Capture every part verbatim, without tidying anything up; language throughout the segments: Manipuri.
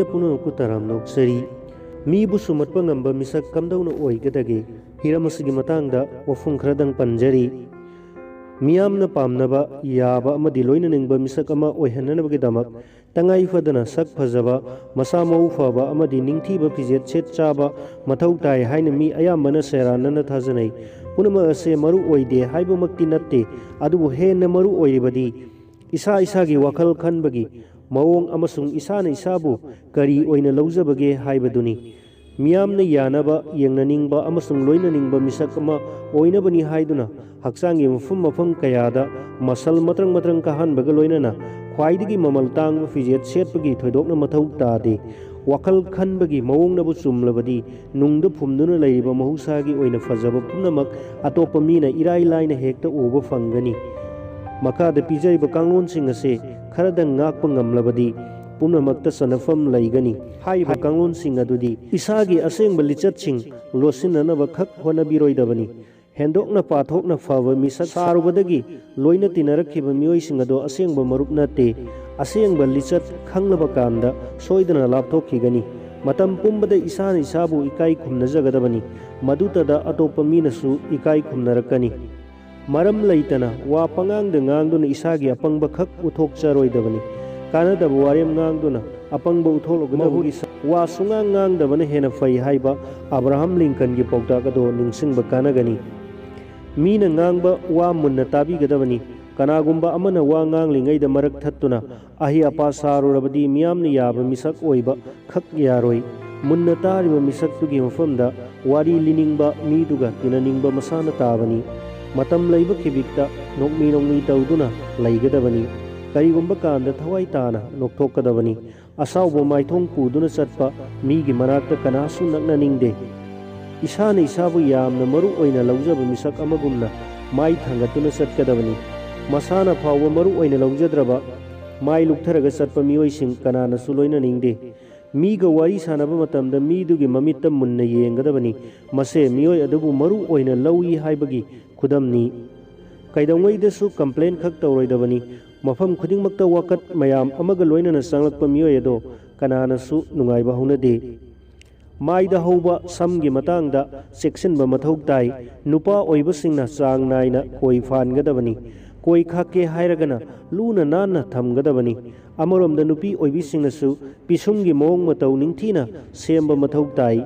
ꯄꯨꯝꯅꯃꯛꯄꯨ ꯇꯔꯥꯝꯅ ꯑꯣꯛꯆꯔꯤ꯫ ꯃꯤꯕꯨ ꯁꯨꯝꯍꯠꯄ ꯉꯝꯕ ꯃꯤꯁꯛ ꯀꯝꯗꯧꯅ ꯑꯣꯏꯒꯗꯒꯦ? ꯍꯤꯔꯝ ꯑꯁꯤꯒꯤ ꯃꯇꯥꯡꯗ ꯋꯥꯐꯝ ꯈꯔꯗꯪ ꯄꯟꯖꯔꯤ꯫ ꯃꯤꯌꯥꯝꯅ ꯄꯥꯝꯅꯕ ꯌꯥꯕ ꯑꯃꯗꯤ ꯂꯣꯏꯅꯅꯤꯡꯕ ꯃꯤꯁꯛ ꯑꯃ ꯑꯣꯏꯍꯟꯅꯕꯒꯤꯗꯃꯛ ꯇꯉꯥꯏ ꯐꯗꯅ ꯁꯛ ꯐꯖꯕ, ꯃꯁꯥ ꯃꯎ ꯐꯕ ꯑꯃꯗꯤ ꯅꯤꯡꯊꯤꯕ ꯐꯤꯖꯦꯠ ꯁꯦꯠ ꯆꯥꯕ ꯃꯊꯧ ꯇꯥꯏ ꯍꯥꯏꯅ ꯃꯤ ꯑꯌꯥꯝꯕꯅ ꯁꯦꯔꯥꯟꯅꯅ ꯊꯥꯖꯅꯩ꯫ ꯄꯨꯝꯅꯃꯛ ꯑꯁꯦ ꯃꯔꯨ ꯑꯣꯏꯗꯦ ꯍꯥꯏꯕꯃꯛꯇꯤ ꯅꯠꯇꯦ, ꯑꯗꯨꯕꯨ ꯍꯦꯟꯅ ꯃꯔꯨ ꯑꯣꯏꯔꯤꯕꯗꯤ ꯏꯁꯥ ꯏꯁꯥꯒꯤ ꯋꯥꯈꯜ ꯈꯟꯕꯒꯤ ꯃꯑꯣꯡ ꯑꯃꯁꯨꯡ ꯏꯁꯥꯅ ꯏꯁꯥꯕꯨ ꯀꯔꯤ ꯑꯣꯏꯅ ꯂꯧꯖꯕꯒꯦ ꯍꯥꯏꯕꯗꯨꯅꯤ꯫ ꯃꯤꯌꯥꯝꯅ ꯌꯥꯅꯕ, ꯌꯦꯡꯅꯅꯤꯡꯕ ꯑꯃꯁꯨꯡ ꯂꯣꯏꯅꯅꯤꯡꯕ ꯃꯤꯁꯛ ꯑꯃ ꯑꯣꯏꯅꯕꯅꯤ ꯍꯥꯏꯗꯨꯅ ꯍꯛꯆꯥꯡꯒꯤ ꯃꯐꯝ ꯃꯐꯝ ꯀꯌꯥꯗ ꯃꯁꯜ ꯃꯇ꯭ꯔꯪ ꯃꯇ꯭ꯔꯪ ꯀꯥꯍꯟꯕꯒ ꯂꯣꯏꯅꯅ ꯈ꯭ꯋꯥꯏꯗꯒꯤ ꯃꯃꯜ ꯇꯥꯡꯕ ꯐꯤꯖꯦꯠ ꯁꯦꯠꯄꯒꯤ ꯊꯣꯏꯗꯣꯛꯅ ꯃꯊꯧ ꯇꯥꯗꯦ꯫ ꯋꯥꯈꯜ ꯈꯟꯕꯒꯤ ꯃꯑꯣꯡꯅꯕꯨ ꯆꯨꯝꯂꯕꯗꯤ ꯅꯨꯡꯗ ꯐꯨꯝꯗꯨꯅ ꯂꯩꯔꯤꯕ ꯃꯍꯧꯁꯥꯒꯤ ꯑꯣꯏꯅ ꯐꯖꯕ ꯄꯨꯝꯅꯃꯛ ꯑꯇꯣꯞꯄ ꯃꯤꯅ ꯏꯔꯥꯏ ꯂꯥꯏꯅ ꯍꯦꯛꯇ ꯎꯕ ꯐꯪꯒꯅꯤ꯫ ꯃꯈꯥꯗ ꯄꯤꯖꯔꯤꯕ ꯀꯥꯡꯂꯣꯟꯁꯤꯡ ꯑꯁꯦ ꯈꯔꯗꯪ ꯉꯥꯛꯄ ꯉꯝꯂꯕꯗꯤ ꯄꯨꯝꯅꯃꯛꯇ ꯆꯟꯅꯐꯝ ꯂꯩꯒꯅꯤ꯫ ꯍꯥꯏꯔꯤꯕ ꯀꯥꯡꯂꯣꯟꯁꯤꯡ ꯑꯗꯨꯗꯤ ꯏꯁꯥꯒꯤ ꯑꯁꯦꯡꯕ ꯂꯤꯆꯠꯁꯤꯡ ꯂꯣꯠꯁꯤꯟꯅꯅꯕ ꯈꯛ ꯍꯣꯠꯅꯕꯤꯔꯣꯏꯗꯕꯅꯤ꯫ ꯍꯦꯟꯗꯣꯛꯅ ꯄꯥꯊꯣꯛꯅ ꯐꯕ ꯃꯤꯁꯛ ꯁꯥꯔꯨꯕꯗꯒꯤ ꯂꯣꯏꯅ ꯇꯤꯟꯅꯔꯛꯈꯤꯕ ꯃꯤꯑꯣꯏꯁꯤꯡ ꯑꯗꯣ ꯑꯁꯦꯡꯕ ꯃꯔꯨꯞ ꯅꯠꯇꯦ꯫ ꯑꯁꯦꯡꯕ ꯂꯤꯆꯠ ꯈꯪꯂꯕ ꯀꯥꯟꯗ ꯁꯣꯏꯗꯅ ꯂꯥꯞꯊꯣꯛꯈꯤꯒꯅꯤ꯫ ꯃꯇꯝ ꯄꯨꯝꯕꯗ ꯏꯁꯥꯅ ꯏꯁꯥꯕꯨ ꯏꯀꯥꯏ ꯈꯨꯝꯅꯖꯒꯗꯕꯅꯤ꯫ ꯃꯗꯨꯇꯗ ꯑꯇꯣꯞꯄ ꯃꯤꯅꯁꯨ ꯏꯀꯥꯏ ꯈꯨꯝꯅꯔꯛꯀꯅꯤ꯫ ꯃꯔꯝ ꯂꯩꯇꯅ ꯋꯥ ꯄꯉꯥꯡꯗ ꯉꯥꯡꯗꯨꯅ ꯏꯁꯥꯒꯤ ꯑꯄꯪꯕ ꯈꯛ ꯎꯠꯊꯣꯛꯆꯔꯣꯏꯗꯕꯅꯤ꯫ ꯀꯥꯟꯅꯗꯕ ꯋꯥꯔꯦꯝ ꯉꯥꯡꯗꯨꯅ ꯑꯄꯪꯕ ꯎꯠꯊꯣꯛꯂꯒꯗꯕꯒꯤ ꯁ-, ꯋꯥ ꯁꯨꯉꯥꯡ ꯉꯥꯡꯗꯕꯅ ꯍꯦꯟꯅ ꯐꯩ ꯍꯥꯏꯕ ꯑꯕ꯭ꯔꯥꯍꯝ ꯂꯤꯡꯀꯟꯒꯤ ꯄꯥꯎꯇꯥꯛ ꯑꯗꯣ ꯅꯤꯡꯁꯤꯡꯕ ꯀꯥꯟꯅꯒꯅꯤ꯫ ꯃꯤꯅ ꯉꯥꯡꯕ ꯋꯥ ꯃꯨꯟꯅ ꯇꯥꯕꯤꯒꯗꯕꯅꯤ꯫ ꯀꯅꯥꯒꯨꯝꯕ ꯑꯃꯅ ꯋꯥ ꯉꯥꯡꯂꯤꯉꯩꯗ ꯃꯔꯛ ꯊꯠꯇꯨꯅ ꯑꯍꯩ ꯑꯄꯥ ꯁꯥꯔꯨꯔꯕꯗꯤ ꯃꯤꯌꯥꯝꯅ ꯌꯥꯕ ꯃꯤꯁꯛ ꯑꯣꯏꯕ ꯈꯛ ꯌꯥꯔꯣꯏ꯫ ꯃꯨꯟꯅ ꯇꯥꯔꯤꯕ ꯃꯤꯁꯛꯇꯨꯒꯤ ꯃꯐꯝꯗ ꯋꯥꯔꯤ ꯂꯤꯅꯤꯡꯕ ꯃꯤꯗꯨꯒ ꯇꯤꯟꯅꯅꯤꯡꯕ ꯃꯁꯥꯅ ꯇꯥꯕꯅꯤ꯫ ꯃꯇꯝ ꯂꯩꯕ ꯈꯤꯕꯤꯛꯇ ꯅꯣꯛꯃꯤ ꯅꯣꯛꯃꯤ ꯇꯧꯗꯨꯅ ꯂꯩꯒꯗꯕꯅꯤ꯫ ꯀꯔꯤꯒꯨꯝꯕ ꯀꯥꯟꯗ ꯊꯋꯥꯏ ꯇꯥꯅ ꯅꯣꯛꯊꯣꯛꯀꯗꯕꯅꯤ꯫ ꯑꯁꯥꯎꯕ ꯃꯥꯏꯊꯣꯡ ꯄꯨꯗꯨꯅ ꯆꯠꯄ ꯃꯤꯒꯤ ꯃꯅꯥꯛꯇ ꯀꯅꯥꯁꯨ ꯅꯛꯅꯅꯤꯡꯗꯦ꯫ ꯏꯁꯥꯅ ꯏꯁꯥꯕꯨ ꯌꯥꯝꯅ ꯃꯔꯨ ꯑꯣꯏꯅ ꯂꯧꯖꯕ ꯃꯤꯁꯛ ꯑꯃꯒꯨꯝꯅ ꯃꯥꯏ ꯊꯥꯡꯒꯠꯇꯨꯅ ꯆꯠꯀꯗꯕꯅꯤ꯫ ꯃꯁꯥꯅ ꯐꯥꯎꯕ ꯃꯔꯨ ꯑꯣꯏꯅ ꯂꯧꯖꯗ꯭ꯔꯕ, ꯃꯥꯏ ꯂꯨꯞꯊꯔꯒ ꯆꯠꯄ ꯃꯤꯑꯣꯏꯁꯤꯡ ꯀꯅꯥꯅꯁꯨ ꯂꯣꯏꯅꯅꯤꯡꯗꯦ꯫ ꯃꯤꯒ ꯋꯥꯔꯤ ꯁꯥꯟꯅꯕ ꯃꯇꯝꯗ ꯃꯤꯗꯨꯒꯤ ꯃꯃꯤꯠꯇ ꯃꯨꯟꯅ ꯌꯦꯡꯒꯗꯕꯅꯤ꯫ ꯃꯁꯦ ꯃꯤꯑꯣꯏ ꯑꯗꯨꯕꯨ ꯃꯔꯨ ꯑꯣꯏꯅ ꯂꯧꯏ ꯍꯥꯏꯕꯒꯤ ꯈꯨꯗꯝꯅꯤ꯫ ꯀꯩꯗꯧꯉꯩꯗꯁꯨ ꯀꯝꯄ꯭ꯂꯦꯟ ꯈꯛ ꯇꯧꯔꯣꯏꯗꯕꯅꯤ꯫ ꯃꯐꯝ ꯈꯨꯗꯤꯡꯃꯛꯇ ꯋꯥꯀꯠ ꯃꯌꯥꯝ ꯑꯃꯒ ꯂꯣꯏꯅꯅ ꯆꯪꯂꯛꯄ ꯃꯤꯑꯣꯏ ꯑꯗꯣ ꯀꯅꯥꯅꯁꯨ ꯅꯨꯡꯉꯥꯏꯕ ꯍꯧꯅꯗꯦ꯫ ꯃꯥꯏꯗ ꯍꯧꯕ ꯁꯝꯒꯤ ꯃꯇꯥꯡꯗ ꯆꯦꯛꯁꯤꯟꯕ ꯃꯊꯧ ꯇꯥꯏ꯫ ꯅꯨꯄꯥ ꯑꯣꯏꯕꯁꯤꯡꯅ ꯆꯥꯡ ꯅꯥꯏꯅ ꯀꯣꯏ ꯐꯥꯟꯒꯗꯕꯅꯤ꯫ ꯀꯣꯏ ꯈꯥꯛꯀꯦ ꯍꯥꯏꯔꯒꯅ ꯂꯨꯅ ꯅꯥꯟꯅ ꯊꯝꯒꯗꯕꯅꯤ꯫ ꯑꯃꯔꯣꯝꯗ ꯅꯨꯄꯤ ꯑꯣꯏꯕꯤꯁꯤꯡꯅꯁꯨ ꯄꯤꯁꯨꯝꯒꯤ ꯃꯑꯣꯡ ꯃꯇꯧ ꯅꯤꯡꯊꯤꯅ ꯁꯦꯝꯕ ꯃꯊꯧ ꯇꯥꯏ꯫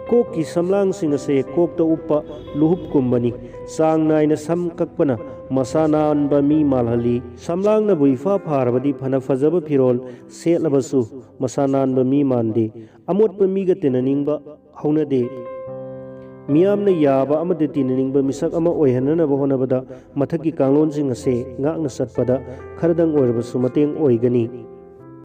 ꯀꯣꯛꯀꯤ ꯁꯝꯂꯥꯡꯁꯤꯡ ꯑꯁꯦ ꯀꯣꯛꯇ ꯎꯞꯄ ꯂꯨꯍꯨꯞꯀꯨꯝꯕꯅꯤ꯫ ꯆꯥꯡ ꯅꯥꯏꯅ ꯁꯝ ꯀꯛꯄꯅ ꯃꯁꯥ ꯅꯥꯟꯕ ꯃꯤ ꯃꯥꯜꯍꯜꯂꯤ꯫ ꯁꯝꯂꯥꯡꯅꯕꯨ ꯏꯐꯥ ꯐꯥꯔꯕꯗꯤ ꯐꯅ ꯐꯖꯕ ꯐꯤꯔꯣꯜ ꯁꯦꯠꯂꯕꯁꯨ ꯃꯁꯥ ꯅꯥꯟꯕ ꯃꯤ ꯃꯥꯟꯗꯦ꯫ ꯑꯃꯣꯠꯄ ꯃꯤꯒ ꯇꯤꯟꯅꯅꯤꯡꯕ ꯍꯧꯅꯗꯦ꯫ ꯃꯤꯌꯥꯝꯅ ꯌꯥꯕ ꯑꯃꯗꯤ ꯇꯤꯟꯅꯅꯤꯡꯕ ꯃꯤꯁꯛ ꯑꯃ ꯑꯣꯏꯍꯟꯅꯅꯕ ꯍꯣꯠꯅꯕꯗ ꯃꯊꯛꯀꯤ ꯀꯥꯡꯂꯣꯟꯁꯤꯡ ꯑꯁꯦ ꯉꯥꯛꯅ ꯆꯠꯄꯗ ꯈꯔꯗꯪ ꯑꯣꯏꯔꯕꯁꯨ ꯃꯇꯦꯡ ꯑꯣꯏꯒꯅꯤ꯫